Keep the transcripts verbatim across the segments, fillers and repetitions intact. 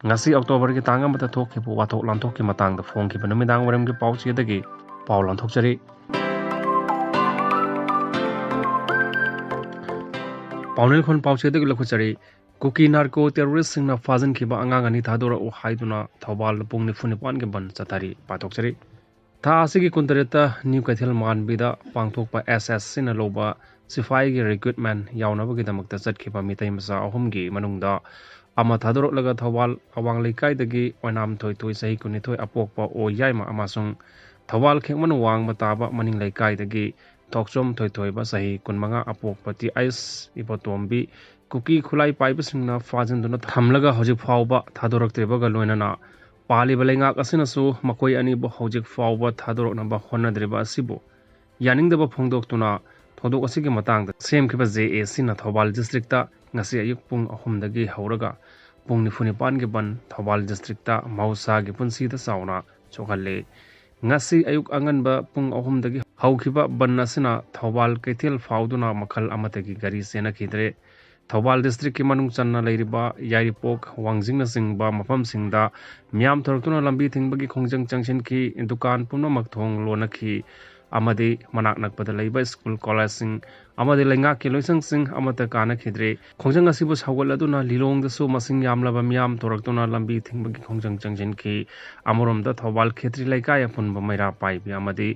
ꯉꯁꯤ October ꯒꯤ ꯇꯥꯡ ꯑꯃꯗ ꯊꯣꯛꯈꯤꯕ ꯋꯥꯊꯣꯛ ꯂꯥꯟꯊꯣꯛꯀꯤ ꯃꯇꯥꯡꯗ ꯐꯣꯡꯈꯤꯕ ꯅꯨꯃꯤꯗꯥꯡ ꯋꯥꯏꯔꯝꯒꯤ ꯄꯥꯎꯆꯦꯗꯒꯤ ꯄꯥꯎ ꯂꯥꯟꯊꯣꯛꯆꯔꯤ꯫ ꯄꯥꯎꯅꯦꯜ ꯈꯣꯟ ꯄꯥꯎꯆꯦꯗꯒꯤ ꯂꯧꯈꯠꯆꯔꯤ꯫ ꯀꯨꯀꯤ ꯅꯥꯔꯀꯣ ꯇꯦꯔꯣꯔꯤꯁꯁꯤꯡꯅ ꯐꯥꯖꯤꯟꯈꯤꯕ ꯑꯉꯥꯡ ꯑꯅꯤ ꯊꯥꯗꯣꯔꯛꯎ ꯍꯥꯏꯗꯨꯅ ꯊꯧꯕꯥꯜꯗ ꯄꯨꯡ ꯅꯤꯐꯨ ꯅꯤꯄꯥꯟꯒꯤ ꯕꯟ ꯆꯠꯊꯔꯤ꯫ ꯄꯥꯊꯣꯛꯆꯔꯤ꯫ ꯊꯥ ꯑꯁꯤꯒꯤ ꯀꯨꯟꯇꯔꯦꯠꯇ ꯅ꯭ꯌꯨ ꯀꯩꯊꯦꯜ ꯃꯥꯟꯕꯤꯗ ꯄꯥꯡꯊꯣꯛꯄ ꯑꯦꯁ ꯑꯦꯁ ꯁꯤꯅ ꯂꯧꯕ ꯁꯤꯐꯥꯏꯒꯤ ꯔꯤꯀ꯭ꯔꯨꯠꯃꯦꯟ ꯌꯥꯎꯅꯕꯒꯤꯗꯃꯛꯇ ꯆꯠꯈꯤꯕ ꯃꯤꯇꯩ ꯃꯆꯥ ꯑꯍꯨꯝꯒꯤ ꯃꯅꯨꯡꯗ ꯑꯃ ꯊꯥꯗꯣꯔꯛꯂꯒ ꯊꯧꯕꯥꯜ ꯑꯋꯥꯡ ꯂꯩꯀꯥꯏꯗꯒꯤ ꯑꯣꯏꯅꯥꯝ ꯊꯣꯏꯊꯣꯏ ꯆꯍꯤ ꯀꯨꯟꯅꯤꯊꯣꯏ ꯑꯄꯣꯛꯄ ꯑꯣ ꯌꯥꯏꯃ ꯑꯃꯁꯨꯡ ꯊꯧꯕꯥꯜ ꯈꯦꯛꯃꯟ ꯋꯥꯡꯃ ꯇꯥꯕ ꯃꯅꯤꯡ ꯂꯩꯀꯥꯏꯗꯒꯤ ꯊꯣꯛꯆꯣꯝ ꯊꯣꯏꯊꯣꯏꯕ ꯆꯍꯤ ꯀꯨꯟꯃꯉꯥ ꯑꯄꯣꯛꯄ ꯇꯤ ꯑꯩꯁ ꯏꯕꯣꯇꯣꯝꯕꯤ ꯀꯨꯀꯤ ꯈꯨꯠꯂꯥꯏ ꯄꯥꯏꯕꯁꯤꯡꯅ ꯐꯥꯖꯤꯟꯗꯨꯅ ꯊꯝꯂꯒ ꯍꯧꯖꯤꯛ ꯐꯥꯎꯕ ꯊꯥꯗꯣꯔꯛꯇ꯭ꯔꯤꯕꯒ ꯂꯣꯏꯅꯅ ꯄꯥꯜꯂꯤꯕ ꯂꯩꯉꯥꯛ ꯑꯁꯤꯅꯁꯨ ꯃꯈꯣꯏ ꯑꯅꯤꯕꯨ ꯍꯧꯖꯤꯛ ꯐꯥꯎꯕ ꯊꯥꯗꯣꯔꯛꯅꯕ ꯍꯣꯠꯅꯗ꯭ꯔꯤꯕ ꯑꯁꯤꯕꯨ ꯌꯥꯅꯤꯡꯗꯕ ꯐꯣꯡꯗꯣꯛꯇꯨꯅ ꯊꯧꯗꯣꯛ ꯑꯁꯤꯒꯤ ꯃꯇꯥꯡꯗ ꯁꯦꯝꯈꯤꯕ ꯖꯦ ꯑꯦ ꯁꯤꯅ ꯊꯧꯕꯥꯜ ꯗꯤꯁꯇ꯭ꯔꯤꯛꯇ ꯉꯁꯤ ꯑꯌꯨꯛ ꯄꯨꯡ ꯑꯍꯨꯝꯗꯒꯤ ꯍꯧꯔꯒ ꯄꯨꯡ ꯅꯤꯐꯨ ꯅꯤꯄꯥꯟꯒꯤ ꯕꯟ ꯊꯧꯕꯥꯜ ꯗꯤꯁꯇ꯭ꯔꯤꯛꯇ ꯃꯍꯧꯁꯥꯒꯤ ꯄꯨꯟꯁꯤꯗ ꯆꯥꯎꯅ ꯁꯣꯛꯍꯜꯂꯦ꯫ ꯉꯁꯤ ꯑꯌꯨꯛ ꯑꯉꯟꯕ ꯄꯨꯡ ꯑꯍꯨꯝꯗꯒꯤ ꯍꯧꯈꯤꯕ ꯕꯟ ꯑꯁꯤꯅ ꯊꯧꯕꯥꯜ ꯀꯩꯊꯦꯜ ꯐꯥꯎꯗꯨꯅ ꯃꯈꯜ ꯑꯃꯠꯇꯒꯤ ꯒꯥꯔꯤ ꯆꯦꯟꯅꯈꯤꯗ꯭ꯔꯦ꯫ ꯊꯧꯕꯥꯜ ꯗꯤꯁꯇ꯭ꯔꯤꯛꯀꯤ ꯃꯅꯨꯡ ꯆꯟꯅ ꯂꯩꯔꯤꯕ ꯌꯥꯏꯔꯤꯄꯣꯛ, ꯋꯥꯡꯖꯤꯡꯅꯆꯤꯡꯕ ꯃꯐꯝꯁꯤꯡꯗ ꯃꯤꯌꯥꯝ ꯊꯣꯔꯛꯇꯨꯅ ꯂꯝꯕꯤ ꯊꯤꯡꯕꯒꯤ ꯈꯣꯡꯖꯪ ꯆꯪꯁꯤꯟꯈꯤ꯫ ꯗꯨꯀꯥꯟ ꯄꯨꯝꯅꯃꯛ ꯊꯣꯡ ꯂꯣꯟꯅꯈꯤ ꯑꯃꯗꯤ ꯃꯅꯥꯛ ꯅꯛꯄꯗ ꯂꯩꯕ ꯁ꯭ꯀꯨꯜ, ꯀꯣꯂꯦꯖꯁꯤꯡ ꯑꯃꯗꯤ ꯂꯩꯉꯥꯛꯀꯤ ꯂꯣꯏꯁꯪꯁꯤꯡ ꯑꯃꯠꯇ ꯀꯥꯟꯅꯈꯤꯗ꯭ꯔꯦ꯫ ꯈꯣꯡꯖꯪ ꯑꯁꯤꯕꯨ ꯁꯧꯒꯠꯂꯗꯨꯅ ꯂꯤꯂꯣꯡꯗꯁꯨ ꯃꯁꯤꯡ ꯌꯥꯝꯂꯕ ꯃꯤꯌꯥꯝ ꯊꯣꯔꯛꯇꯨꯅ ꯂꯝꯕꯤ ꯊꯤꯡꯕꯒꯤ ꯈꯣꯡꯖꯪ ꯆꯪꯁꯤꯟꯈꯤ꯫ ꯑꯃꯔꯣꯝꯗ ꯊꯧꯕꯥꯜ ꯈꯦꯇ꯭ꯔꯤ ꯂꯩꯀꯥꯏ ꯑꯄꯨꯟꯕ ꯃꯩꯔꯥ ꯄꯥꯏꯕꯤ ꯑꯃꯗꯤ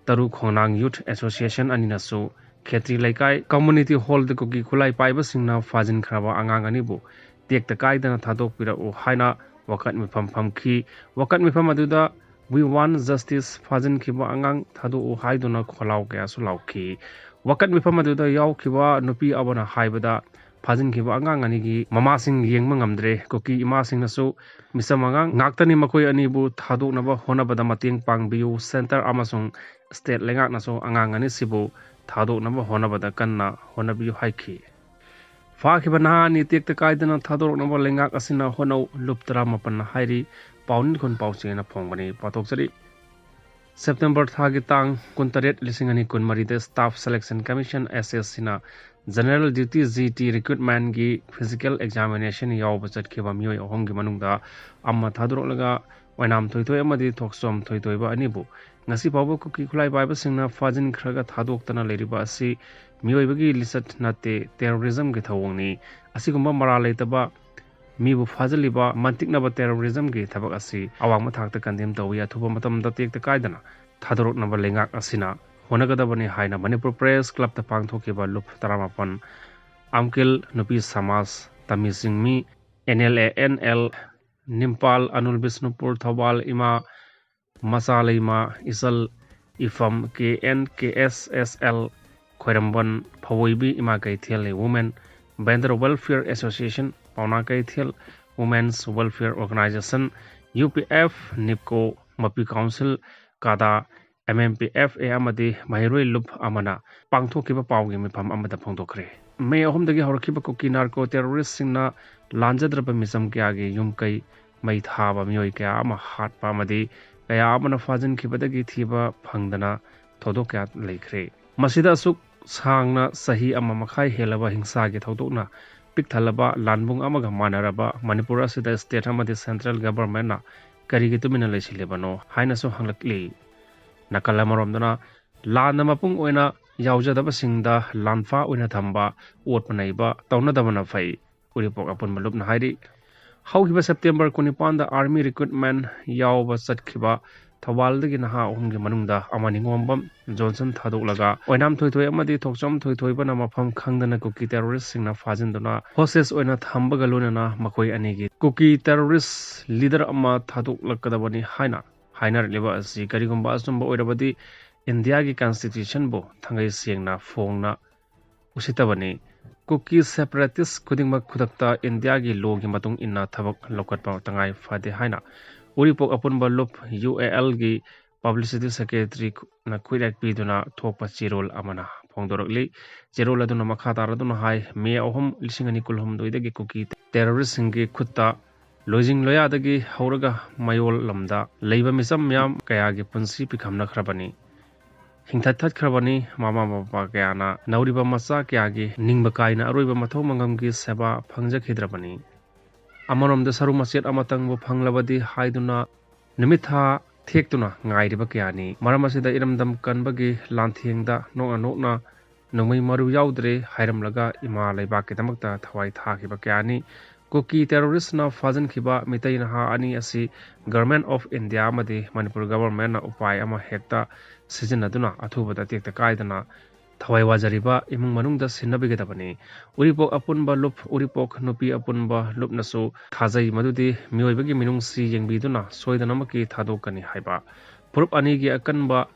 ꯇꯔꯨ ꯈꯣꯡꯅꯥꯡ ꯌꯨꯊ ꯑꯦꯁꯣꯁꯤꯌꯦꯁꯟ ꯑꯅꯤꯅꯁꯨ ꯈꯦꯇ꯭ꯔꯤ ꯂꯩꯀꯥꯏ ꯀꯝꯃꯨꯅꯤꯇꯤ ꯍꯣꯜꯗ ꯀꯨꯀꯤ ꯈꯨꯠꯂꯥꯏ ꯄꯥꯏꯕꯁꯤꯡꯅ ꯐꯥꯖꯤꯟꯈ꯭ꯔꯕ ꯑꯉꯥꯡ ꯑꯅꯤꯕꯨ ꯇꯦꯛꯇ ꯀꯥꯏꯗꯅ ꯊꯥꯗꯣꯛꯄꯤꯔꯛꯎ ꯍꯥꯏꯅ ꯋꯥꯀꯠ ꯃꯤꯐꯝ ꯐꯝꯈꯤ꯫ ꯋꯥꯀꯠ ꯃꯤꯐꯝ ꯑꯗꯨꯗ "We want justice, ꯐꯥꯖꯤꯟꯈꯤꯕ ꯑꯉꯥꯡ ꯊꯥꯗꯣꯛꯎ" ꯍꯥꯏꯗꯨꯅ ꯈꯣꯜꯂꯥꯎ ꯀꯌꯥꯁꯨ ꯂꯥꯎꯈꯤ꯫ ꯋꯥꯀꯠ ꯃꯤꯐꯝ ꯑꯗꯨꯗ ꯌꯥꯎꯈꯤꯕ ꯅꯨꯄꯤ ꯑꯃꯅ ꯍꯥꯏꯕꯗ, ꯐꯥꯖꯤꯟꯈꯤꯕ ꯑꯉꯥꯡ ꯑꯅꯤꯒꯤ ꯃꯃꯥꯁꯤꯡ ꯌꯦꯡꯕ ꯉꯝꯗ꯭ꯔꯦ꯫ ꯀꯨꯀꯤ ꯏꯃꯥꯁꯤꯡꯅꯁꯨ ꯃꯤꯆꯝ ꯑꯉꯥꯡ ꯉꯥꯛꯇꯅꯤ, ꯃꯈꯣꯏ ꯑꯅꯤꯕꯨ ꯊꯥꯗꯣꯛꯅꯕ ꯍꯣꯠꯅꯕꯗ ꯃꯇꯦꯡ ꯄꯥꯡꯕꯤꯌꯨ꯫ ꯁꯦꯟꯇꯔ ꯑꯃꯁꯨꯡ ꯁ꯭ꯇꯦꯠ ꯂꯩꯉꯥꯛꯅꯁꯨ ꯑꯉꯥꯡ ꯑꯅꯤꯁꯤꯕꯨ ꯊꯥꯗꯣꯛꯅꯕ ꯍꯣꯠꯅꯕꯗ ꯀꯟꯅ ꯍꯣꯠꯅꯕꯤꯌꯨ ꯍꯥꯏꯈꯤ꯫ ꯐꯥꯈꯤꯕ ꯅꯍꯥ ꯑꯅꯤ ꯇꯦꯛꯇ ꯀꯥꯏꯗꯅ ꯊꯥꯗꯣꯔꯛꯅꯕ ꯂꯩꯉꯥꯛ ꯑꯁꯤꯅ ꯍꯣꯠꯅꯧ, ꯂꯨꯞ ꯇꯔꯥꯃꯥꯄꯟꯅ ꯍꯥꯏꯔꯤ꯫ ꯄꯥꯎꯅꯤꯜ ꯈꯨꯟ ꯄꯥꯎꯆꯦꯅ ꯐꯣꯡꯕꯅꯤ꯫ ꯄꯥꯊꯣꯛꯆꯔꯤ꯫ ꯁꯦꯞꯇꯦꯝꯕꯔ ꯊꯥꯒꯤ ꯇꯥꯡ ꯀꯨꯟꯇꯔꯦꯠ, ꯂꯤꯁꯤꯡ ꯑꯅꯤ ꯀꯨꯟꯃꯔꯤꯗ Staff Selection Commission, ꯑꯦꯁ ꯑꯦꯁ ꯁꯤꯅ General Duty, G T, Recruitmentꯀꯤ physical examination ꯌꯥꯎꯕ ꯆꯠꯈꯤꯕ ꯃꯤꯑꯣꯏ ꯑꯍꯨꯝꯒꯤ ꯃꯅꯨꯡꯗ ꯑꯃ ꯊꯥꯗꯣꯔꯛꯂꯒ ꯑꯣꯏꯅꯥꯝ ꯊꯣꯏꯊꯣꯏ ꯑꯃꯗꯤ ꯊꯣꯛꯆꯣꯝ ꯊꯣꯏꯊꯣꯏꯕ ꯑꯅꯤꯕꯨ ꯉꯁꯤ ꯐꯥꯎꯕ ꯀꯨꯀꯤ ꯈꯨꯠꯂꯥꯏ ꯄꯥꯏꯕꯁꯤꯡꯅ ꯐꯥꯖꯤꯟꯈ꯭ꯔꯒ ꯊꯥꯗꯣꯛꯇꯅ ꯂꯩꯔꯤꯕ ꯑꯁꯤ ꯃꯤꯑꯣꯏꯕꯒꯤ ꯂꯤꯆꯠ ꯅꯠꯇꯦ, terrorismꯒꯤ ꯊꯧꯑꯣꯡꯅꯤ꯫ ꯑꯁꯤꯒꯨꯝꯕ ꯃꯔꯥꯜ ꯂꯩꯇꯕ ꯃꯤꯕꯨ ꯐꯥꯖꯤꯜꯂꯤꯕ ꯃꯟꯇꯤꯛꯅꯕ terrorismꯒꯤ ꯊꯕꯛ ꯑꯁꯤ ꯑꯋꯥꯡꯕ ꯊꯥꯛꯇ condemn ꯇꯧꯏ꯫ ꯑꯊꯨꯕ ꯃꯇꯝꯗ ꯇꯦꯛꯇ ꯀꯥꯏꯗꯅ ꯊꯥꯗꯣꯔꯛꯅꯕ ꯂꯩꯉꯥꯛ ꯑꯁꯤꯅ ꯍꯣꯠꯅꯒꯗꯕꯅꯤ ꯍꯥꯏꯅ ꯃꯅꯤꯄꯨꯔ Press Clubꯇ ꯄꯥꯡꯊꯣꯛꯈꯤꯕ ꯂꯨꯞ ꯇꯔꯥꯃꯥꯄꯟ ꯑꯝꯀꯤꯜ ꯅꯨꯄꯤ ꯁꯃꯥꯖ, ꯇꯃꯤ ꯆꯤꯡꯃꯤ, N L A N L, ꯅꯤꯝꯄꯥꯜ, Avul Bishnupur, Thoubal, ꯏꯃꯥ ꯃꯆꯥ ꯂꯩꯃ, ꯏꯆꯜ ꯏꯐꯝ, K N K S S L, ꯈ꯭ꯋꯥꯏꯔꯝꯕꯟ, ꯐꯋꯣꯏꯕꯤ, ꯏꯃꯥ ꯀꯩꯊꯦꯜ, Women, Vendor Welfare Association, ꯄꯥꯎꯅꯥ ꯀꯩꯊꯦꯜ, Women's Welfare Organization, U P F, NIPCO, ꯃꯄꯤ council, ꯀꯥꯗꯥ, M M P F A ꯑꯃꯗꯤ ꯃꯍꯩꯔꯣꯏ ꯂꯨꯞ ꯑꯃꯅ ꯄꯥꯡꯊꯣꯛꯈꯤꯕ ꯄꯥꯎꯒꯤ ꯃꯤꯐꯝ ꯑꯃꯗ ꯐꯣꯡꯗꯣꯛꯈ꯭ꯔꯦ꯫ ꯃꯦ ꯑꯍꯨꯝꯗꯒꯤ ꯍꯧꯔꯛꯈꯤꯕ ꯀꯨꯀꯤ narco terroristꯁꯤꯡꯅ ꯂꯥꯟꯖꯗ꯭ꯔꯕ ꯃꯤꯆꯝ ꯀꯌꯥꯒꯤ ꯌꯨꯝ ꯀꯩ ꯃꯩ ꯊꯥꯕ, ꯃꯤꯑꯣꯏ ꯀꯌꯥ ꯑꯃ ꯍꯥꯠꯄ ꯑꯃꯗꯤ ꯀꯌꯥ ꯑꯃꯅ ꯐꯥꯖꯤꯟꯈꯤꯕꯗꯒꯤ ꯊꯤꯕ ꯐꯪꯗꯅ ꯊꯧꯗꯣꯛ ꯀꯌꯥ ꯂꯩꯈ꯭ꯔꯦ꯫ ꯃꯁꯤꯗ ꯑꯁꯨꯛ ꯁꯥꯡꯅ ꯆꯍꯤ ꯑꯃ ꯃꯈꯥꯏ ꯍꯦꯜꯂꯕ ꯍꯤꯡꯁꯥꯒꯤ ꯊꯧꯗꯣꯛꯅ ꯄꯤꯛ ꯊꯜꯂꯕ ꯂꯥꯟꯕꯨꯡ ꯑꯃꯒ ꯃꯥꯟꯅꯔꯕ ꯃꯅꯤꯄꯨꯔ ꯑꯁꯤꯗ state ꯑꯃꯗꯤ central governmentꯅ ꯀꯔꯤꯒꯤ ꯇꯨꯃꯤꯟꯅ ꯂꯩꯁꯤꯜꯂꯤꯕꯅꯣ ꯍꯥꯏꯅꯁꯨ ꯍꯪꯂꯛꯂꯤ꯫ ꯅꯥꯀꯜ ꯑꯃꯔꯣꯝꯗꯅ ꯂꯥꯟꯗ ꯃꯄꯨꯡ ꯑꯣꯏꯅ ꯌꯥꯎꯖꯗꯕꯁꯤꯡꯗ ꯂꯥꯟꯐꯥ ꯑꯣꯏꯅ ꯊꯝꯕ, ꯑꯣꯠꯄ ꯅꯩꯕ ꯇꯧꯅꯗꯕꯅ ꯐꯩ, ꯎꯔꯤꯄꯣꯛ ꯑꯄꯨꯟꯕ ꯂꯨꯞꯅ ꯍꯥꯏꯔꯤ꯫ ꯍꯧꯈꯤꯕ September ꯀꯨꯟꯅꯤꯄꯥꯟꯗ army recruitment ꯌꯥꯎꯕ ꯆꯠꯈꯤꯕ ꯊꯧꯕꯥꯜꯗꯒꯤ ꯅꯍꯥ ꯑꯍꯨꯝꯒꯤ ꯃꯅꯨꯡꯗ ꯑꯃ ꯅꯤꯉꯣꯝꯕꯝ ꯖꯣꯟꯁꯟ ꯊꯥꯗꯣꯛꯂꯒ ꯑꯣꯏꯅꯥꯝ ꯊꯣꯏꯊꯣꯏ ꯑꯃꯗꯤ ꯊꯣꯛꯆꯣꯝ ꯊꯣꯏꯊꯣꯏꯕꯅ ꯃꯐꯝ ꯈꯪꯗꯅ ꯀꯨꯀꯤ terroristꯁꯤꯡꯅ ꯐꯥꯖꯤꯟꯗꯨꯅ hostage ꯑꯣꯏꯅ ꯊꯝꯕꯒ ꯂꯣꯏꯅꯅ ꯃꯈꯣꯏ ꯑꯅꯤꯒꯤ ꯀꯨꯀꯤ terrorist leader ꯑꯃ ꯊꯥꯗꯣꯛꯂꯛꯀꯗꯕꯅꯤ ꯍꯥꯏꯅ ꯍꯥꯏꯅꯔꯛꯂꯤꯕ ꯑꯁꯤ ꯀꯔꯤꯒꯨꯝꯕ ꯑꯆꯨꯝꯕ ꯑꯣꯏꯔꯕꯗꯤ ꯏꯟꯗꯤꯌꯥꯒꯤ constitutionꯕꯨ ꯊꯥꯡꯒꯩ ꯁꯦꯡꯅ ꯐꯣꯡꯅ ꯎꯁꯤꯠꯇꯕꯅꯤ꯫ ꯀꯨꯀꯤ separatist ꯈꯨꯗꯤꯡꯃꯛ ꯈꯨꯗꯛꯇ ꯏꯟꯗꯤꯌꯥꯒꯤ lawꯒꯤ ꯃꯇꯨꯡ ꯏꯟꯅ ꯊꯕꯛ ꯂꯧꯈꯠꯄ ꯇꯉꯥꯏ ꯐꯗꯦ ꯍꯥꯏꯅ ꯎꯔꯤꯄꯣꯛ ꯑꯄꯨꯟꯕ ꯂꯨꯞ UALꯒꯤ publicity secretaryꯅ ꯈꯨꯠꯌꯦꯛ ꯄꯤꯗꯨꯅ ꯊꯣꯛꯄ ꯆꯦꯔꯣꯜ ꯑꯃꯅ ꯐꯣꯡꯗꯣꯔꯛꯂꯤ꯫ ꯆꯦꯔꯣꯜ ꯑꯗꯨꯅ ꯃꯈꯥ ꯇꯥꯔꯗꯨꯅ ꯍꯥꯏ, ꯃꯦ ꯑꯍꯨꯝ, ꯂꯤꯁꯤꯡ ꯑꯅꯤ ꯀꯨꯟꯍꯨꯝꯗꯣꯏꯗꯒꯤ ꯀꯨꯀꯤ terroristꯁꯤꯡꯒꯤ ꯈꯨꯠꯇ ꯂꯣꯏꯖꯤꯡ ꯂꯣꯌꯥꯗꯒꯤ ꯍꯧꯔꯒ ꯃꯌꯣꯜ ꯂꯝꯗ ꯂꯩꯕ ꯃꯤꯆꯝ ꯃꯤꯌꯥꯝ ꯀꯌꯥꯒꯤ ꯄꯨꯟꯁꯤ ꯄꯤꯈꯝꯅꯈ꯭ꯔꯕꯅꯤ꯫ ꯍꯤꯡꯊꯠ ꯊꯠꯈ꯭ꯔꯕꯅꯤ꯫ ꯃꯃꯥ ꯃꯄꯥ ꯀꯌꯥꯅ ꯅꯧꯔꯤꯕ ꯃꯆꯥ ꯀꯌꯥꯒꯤ ꯅꯤꯡꯕ ꯀꯥꯏꯅ ꯑꯔꯣꯏꯕ ꯃꯊꯧ ꯃꯉꯝꯒꯤ ꯁꯦꯕꯥ ꯐꯪꯖꯈꯤꯗ꯭ꯔꯕꯅꯤ꯫ ꯑꯃꯔꯣꯝꯗ ꯁꯔꯨ ꯃꯆꯦꯠ ꯑꯃꯇꯪꯕꯨ ꯐꯪꯂꯕꯗꯤ ꯍꯥꯏꯗꯨꯅ ꯅꯨꯃꯤꯠ ꯊꯥ ꯊꯦꯛꯇꯨꯅ ꯉꯥꯏꯔꯤꯕ ꯀꯌꯥꯅꯤ꯫ ꯃꯔꯝ ꯑꯁꯤꯗ ꯏꯔꯝꯗꯝ ꯀꯟꯕꯒꯤ ꯂꯥꯟꯊꯦꯡꯗ ꯅꯣꯛꯅ ꯅꯣꯛꯅ ꯅꯣꯡꯃꯩ ꯃꯔꯨ ꯌꯥꯎꯗ꯭ꯔꯦ ꯍꯥꯏꯔꯝꯂꯒ ꯏꯃꯥ ꯂꯩꯕꯥꯛꯀꯤꯗꯃꯛꯇ ꯊꯋꯥꯏ ꯊꯥꯈꯤꯕ ꯀꯌꯥꯅꯤ꯫ ꯀꯨꯀꯤ ꯇꯦꯔꯣꯔꯤꯁꯅ ꯐꯥꯖꯤꯟꯈꯤꯕ ꯃꯤꯇꯩ ꯅꯍꯥ ꯑꯅꯤ ꯑꯁꯤ Government of India ꯑꯃꯗꯤ ꯃꯅꯤꯄꯨꯔ governmentꯅ ꯎꯄꯥꯏ ꯑꯃ ꯍꯦꯛꯇ ꯁꯤꯖꯤꯟꯅꯗꯨꯅ ꯑꯊꯨꯕꯗ ꯇꯦꯛꯇ ꯀꯥꯏꯗꯅ ꯊꯋꯥꯏ ꯋꯥꯖꯔꯤꯕ ꯏꯃꯨꯡ ꯃꯅꯨꯡꯗ ꯁꯤꯟꯅꯕꯤꯒꯗꯕꯅꯤ꯫ ꯎꯔꯤꯄꯣꯛ ꯑꯄꯨꯟꯕ ꯂꯨꯞ, ꯎꯔꯤꯄꯣꯛ ꯅꯨꯄꯤ ꯑꯄꯨꯟꯕ ꯂꯨꯞꯅꯁꯨ ꯊꯥꯖꯩ ꯃꯗꯨꯗꯤ ꯃꯤꯑꯣꯏꯕꯒꯤ ꯃꯤꯅꯨꯡꯁꯤ ꯌꯦꯡꯕꯤꯗꯨꯅ ꯁꯣꯏꯗꯅꯃꯛꯀꯤ ꯊꯥꯗꯣꯛꯀꯅꯤ ꯍꯥꯏꯕ꯫ ꯐꯨꯔꯨꯞ ꯑꯅꯤꯒꯤ ꯑꯀꯟꯕ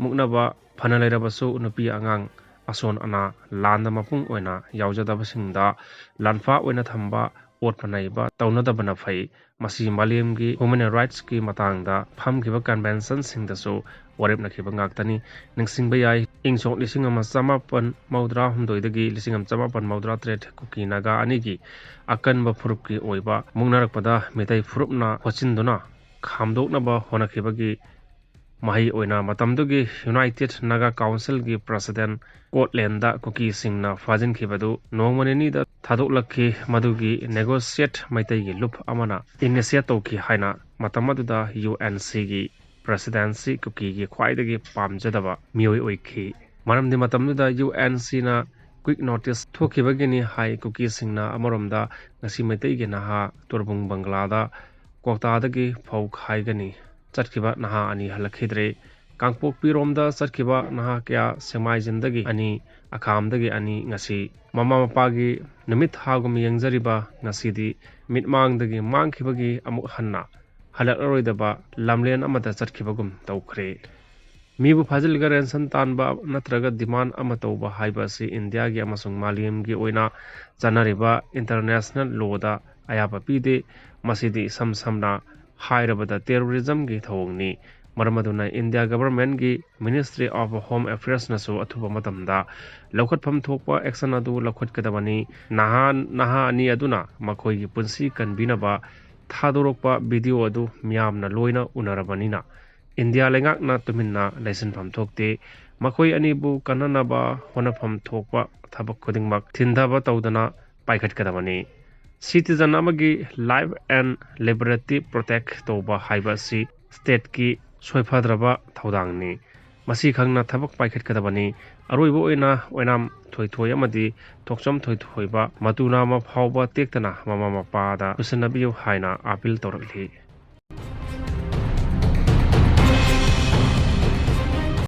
ꯃꯨꯛꯅꯕ ꯐꯅ ꯂꯩꯔꯕꯁꯨ ꯅꯨꯄꯤ ꯑꯉꯥꯡ ꯑꯁꯣꯟ ꯑꯅꯥ ꯂꯥꯟꯗ ꯃꯄꯨꯡ ꯑꯣꯏꯅ ꯌꯥꯎꯖꯗꯕꯁꯤꯡꯗ ꯂꯥꯟꯐꯥ ꯑꯣꯏꯅ ꯊꯝꯕ, ꯑꯣꯠꯄ ꯅꯩꯕ ꯇꯧꯅꯗꯕꯅ ꯐꯩ꯫ ꯃꯁꯤ ꯃꯥꯂꯦꯝꯒꯤ human rightsꯀꯤ ꯃꯇꯥꯡꯗ ꯐꯝꯈꯤꯕ conventionꯁꯤꯡꯗꯁꯨ ꯋꯥꯔꯦꯞꯅꯈꯤꯕ ꯉꯥꯛꯇꯅꯤ꯫ ꯅꯤꯡꯁꯤꯡꯕ ꯌꯥꯏ, ꯏꯪ ꯁꯣꯛ ꯂꯤꯁꯤꯡ ꯑꯃ ꯆꯃꯥꯄꯟ ꯃꯧꯗ꯭ꯔꯥ ꯍꯨꯝꯗꯣꯏꯗꯒꯤ ꯂꯤꯁꯤꯡ ꯑꯃ ꯆꯃꯥꯄꯟ ꯃꯧꯗ꯭ꯔꯥ ꯇꯔꯦꯠ ꯀꯨꯀꯤ ꯅꯥꯒꯥ ꯑꯅꯤꯒꯤ ꯑꯀꯟꯕ ꯐꯨꯔꯨꯞꯀꯤ ꯑꯣꯏꯕ ꯃꯨꯛꯅꯔꯛꯄꯗ ꯃꯤꯇꯩ ꯐꯨꯔꯨꯞꯅ ꯍꯣꯠꯆꯤꯟꯗꯨꯅ ꯈꯥꯝꯗꯣꯛꯅꯕ ꯍꯣꯠꯅꯈꯤꯕꯒꯤ ꯃꯍꯩ ꯑꯣꯏꯅ ꯃꯇꯝꯗꯨꯒꯤ United Naga Councilꯒꯤ president ꯀꯣꯠꯂꯦꯟꯗ ꯀꯨꯀꯤꯁꯤꯡꯅ ꯐꯥꯖꯤꯟꯈꯤꯕꯗꯨ ꯅꯣꯡꯃ ꯅꯤꯅꯤꯗ ꯊꯥꯗꯣꯛꯂꯛꯈꯤ꯫ ꯃꯗꯨꯒꯤ negotiate ꯃꯩꯇꯩꯒꯤ ꯂꯨꯞ ꯑꯃꯅ initiate ꯇꯧꯈꯤ ꯍꯥꯏꯅ ꯃꯇꯝ ꯑꯗꯨꯗ UNCꯒꯤ presidency ꯀꯨꯀꯤꯒꯤ ꯈ꯭ꯋꯥꯏꯗꯒꯤ ꯄꯥꯝꯖꯗꯕ ꯃꯤꯑꯣꯏ ꯑꯣꯏꯈꯤ꯫ ꯃꯔꯝꯗꯤ ꯃꯇꯝꯗꯨꯗ UNCꯅ quick notice ꯊꯣꯛꯈꯤꯕꯒꯤꯅꯤ ꯍꯥꯏ꯫ ꯀꯨꯀꯤꯁꯤꯡꯅ ꯑꯃꯔꯣꯝꯗ ꯉꯁꯤ ꯃꯩꯇꯩꯒꯤ ꯅꯍꯥ ꯇꯣꯔꯕꯨꯡ ꯕꯪꯒꯂꯥꯗ ꯀ꯭ꯋꯥꯛꯇꯥꯗꯒꯤ ꯐꯧ ꯈꯥꯏꯒꯅꯤ ꯆꯠꯈꯤꯕ ꯅꯍꯥ ꯑꯅꯤ ꯍꯜꯂꯛꯈꯤꯗ꯭ꯔꯦ꯫ ꯀꯥꯡꯄꯣꯛꯄꯤꯔꯣꯝꯗ ꯆꯠꯈꯤꯕ ꯅꯍꯥ ꯀꯌꯥ ꯁꯦꯛꯃꯥꯏꯖꯤꯟꯗꯒꯤ ꯑꯅꯤ, ꯑꯈꯥꯝꯗꯒꯤ ꯑꯅꯤ ꯉꯁꯤ ꯃꯃꯥ ꯃꯄꯥꯒꯤ ꯅꯨꯃꯤꯠ ꯊꯥꯒꯨꯝ ꯌꯦꯡꯖꯔꯤꯕ ꯉꯁꯤꯗꯤ ꯃꯤꯠꯃꯥꯡꯗꯒꯤ ꯃꯥꯡꯈꯤꯕꯒꯤ ꯑꯃꯨꯛ ꯍꯟꯅ ꯍꯜꯂꯛꯂꯔꯣꯏꯗꯕ ꯂꯝꯂꯦꯟ ꯑꯃꯗ ꯆꯠꯈꯤꯕꯒꯨꯝ ꯇꯧꯈ꯭ꯔꯦ꯫ ꯃꯤꯕꯨ ꯐꯥꯖꯤꯜꯂꯒ ransom ꯇꯥꯟꯕ ꯅꯠꯇ꯭ꯔꯒ demand ꯑꯃ ꯇꯧꯕ ꯍꯥꯏꯕ ꯑꯁꯤ ꯏꯟꯗꯤꯌꯥꯒꯤ ꯑꯃꯁꯨꯡ ꯃꯥꯂꯦꯝꯒꯤ ꯑꯣꯏꯅ ꯆꯠꯅꯔꯤꯕ international lawꯗ ꯑꯌꯥꯕ ꯄꯤꯗꯦ꯫ ꯃꯁꯤꯗꯤ ꯏꯁꯝ ꯁꯝꯅ ꯍꯥꯏꯔꯕꯗ terrorismꯒꯤ ꯊꯧꯑꯣꯡꯅꯤ꯫ ꯃꯔꯝ ꯑꯗꯨꯅ ꯏꯟꯗꯤꯌꯥ governmentꯀꯤ Ministry of Home Affairsꯅꯁꯨ ꯑꯊꯨꯕ ꯃꯇꯝꯗ ꯂꯧꯈꯠꯐꯝ ꯊꯣꯛꯄ action ꯑꯗꯨ ꯂꯧꯈꯠꯀꯗꯕꯅꯤ꯫ ꯅꯍꯥ, ꯅꯍꯥ ꯑꯅꯤ ꯑꯗꯨꯅ ꯃꯈꯣꯏꯒꯤ ꯄꯨꯟꯁꯤ ꯀꯟꯕꯤꯅꯕ ꯊꯥꯗꯣꯔꯛꯄ video ꯑꯗꯨ ꯃꯤꯌꯥꯝꯅ ꯂꯣꯏꯅ ꯎꯅꯔꯕꯅꯤꯅ ꯏꯟꯗꯤꯌꯥ ꯂꯩꯉꯥꯛꯅ ꯇꯨꯃꯤꯟꯅ ꯂꯩꯁꯤꯟꯐꯝ ꯊꯣꯛꯇꯦ꯫ ꯃꯈꯣꯏ ꯑꯅꯤꯕꯨ ꯀꯟꯅꯅꯕ ꯍꯣꯠꯅꯐꯝ ꯊꯣꯛꯄ ꯊꯕꯛ ꯈꯨꯗꯤꯡꯃꯛ ꯊꯤꯟꯊꯕ ꯇꯧꯗꯅ ꯄꯥꯏꯈꯠꯀꯗꯕꯅꯤ꯫ Citizen ꯑꯃꯒꯤ life and liberty protect ꯇꯧꯕ ꯍꯥꯏꯕ ꯑꯁꯤ stateꯀꯤ ꯁꯣꯏꯐꯗ꯭ꯔꯕ ꯊꯧꯗꯥꯡꯅꯤ꯫ ꯃꯁꯤ ꯈꯪꯅ ꯊꯕꯛ ꯄꯥꯏꯈꯠꯀꯗꯕꯅꯤ꯫ ꯑꯔꯣꯏꯕ ꯑꯣꯏꯅ ꯑꯣꯏꯅꯥꯝ ꯊꯣꯏꯊꯣꯏ ꯑꯃꯗꯤ ꯊꯣꯛꯆꯝ ꯊꯣꯏꯊꯣꯏꯕ ꯃꯇꯨ ꯅꯥꯝꯃ ꯐꯥꯎꯕ ꯇꯦꯛꯇꯅ ꯃꯃꯥ ꯃꯄꯥꯗ ꯄꯨꯁꯤꯟꯅꯕꯤꯌꯨ ꯍꯥꯏꯅ appeal ꯇꯧꯔꯛꯂꯤ꯫